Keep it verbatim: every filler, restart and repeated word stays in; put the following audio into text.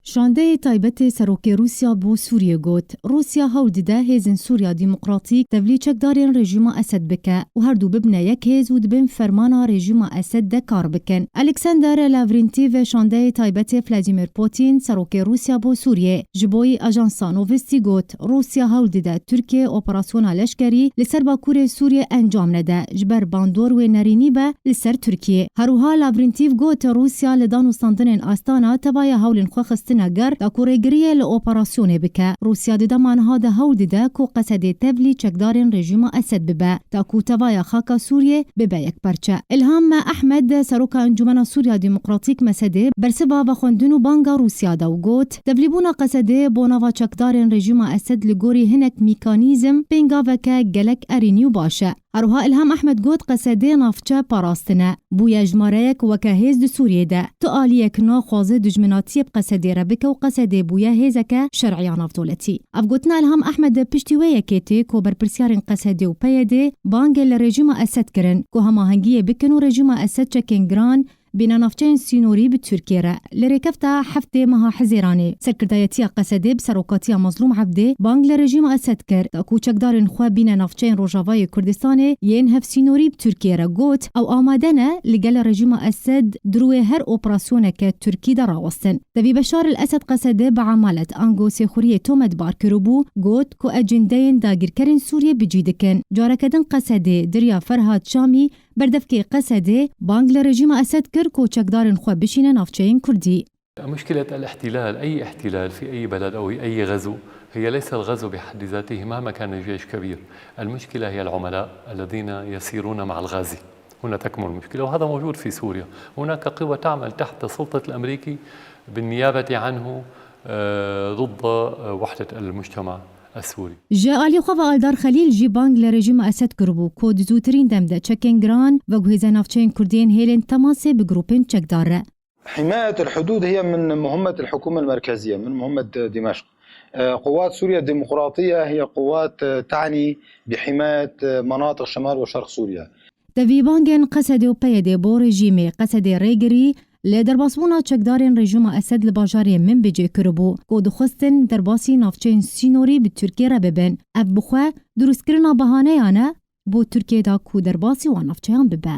Şandeyê taybetê Serokê Rûsya bo Sûriyê got, Rûsya hewl dide hêzên Sûriya Demokratîk tevlî çekdarên rejîma Esed bike û her du bibine yek hêz û di bin fermana rejîma Esed de kar bikin. Alexander Lavrentiev, şandeyê taybetê Vladimir Putin, Serokê Rûsya bo Sûriyê, ji bo Ajansa Novosti got, Rûsya hewl dide Tirkiye operasyona leşkerî li ser bakurê Sûriyê encam nede, ji ber bandor wê nerînî be li ser Tirkiye. Herwiha Lavrentiev got, Rûsya li danûstandinên Astana tevaya hewlên xwe xistine ger, da ku rêgiriyê li operasyonê bike. Rûsya di dema niha de hewl dide ku Qesedê tevlî çekdarên rejîma Esed bibe, da ku tevaya xaka Sûriyê bibe yekparçe. Îlham Ehmed, seroka Encûmena Sûriya Demokratîk, Mesedê, bersiva vexwendin û banga Rûsya da û got, tevlîbûna Qesedê bo nava çekdarên rejîma Esed li gorî hinek mîkanîzm pêngaveke gelek erênî û baş e. Herwiha Îlham Ehmed got, Qesedê navçe parastine. Bûye jimareyek weke hêz di Sûriyê de. Tu aliyek naxwaze dijminatiyê bi Qesedê re bike û Qesedê bûye hêzeke şer'iya navdewletî. Ev gotina Îlham Ehmed piştî wê yekê tê ku berpirsyarên Qesedê û P Y D bangê li rejîma Esed kirin ku hemahengiyê bikin û rejîma Esed çekên giran bîne navçeyên sînorî bi Tirkiye re. Li rêkefta heftê meha Hizêranê, serkirdayetiya Qesedê bi serokatiya Mazlûm Ebdê bang li rejîma Esed kir, da ku çekdarên xwe bîne navçeyên Rojavayê Kurdistanê yên hevsînorî bi Tirkiye re, got, ew amade ne li gel rejîma Esed di rûyê her operasyoneke Tirkî de rawestin. Tevî Beşar el Esed Qesedê bi emalet ango sêxuriyê tometbar kiribû, got ku ecindeyên dagirkerên Sûriyê bi cî dikin. Careke din Qesedê, di riya Ferhad Şamî, berdevkê Qesedê, bang li rejîma Esed kir ku çekdarên xwe bişîne navçeyên Kurdî. مشكلة الاحتلال، أي احتلال في أي بلد أو أي غزو، هي ليس الغزو بحد ذاته مهما كان الجيش كبير. المشكلة هي العملاء الذين يسيرون مع الغازي. هنا تكمن المشكلة، وهذا موجود في سوريا. هناك قوى تعمل تحت سلطة الأمريكي بالنيابة عنه، آه، ضد، آه، وحدة المجتمع السوري. Ji alî xwe ve Aldar Xelîl jî bang li rejîma Esed kiribû ku di zûtirîn dem de çekên giran veguhêze navçeyên Kurdî yên hêlên temasê bi grûpên çekdar re. حماية الحدود هي من مهمة الحكومة المركزية، من مهمة دمشق. آه، قوات سوريا الديمقراطية هي قوات، آه، تعني بحماية، آه، مناطق شمال وشرق سوريا. Tevî bangên Qesedê û P Y D bo rejîmê, Qesedê rêgirî li derbasbûna çekdarên rejîma Esed li bajarê Minbicê kiribû, ku dixwestin derbasî navçeyên sînorî bi Tirkiye re bibin. Ev bi xwe dirustkirina bahaneyan e bo Tirkiye da ku derbasî wan navçeyan bibe.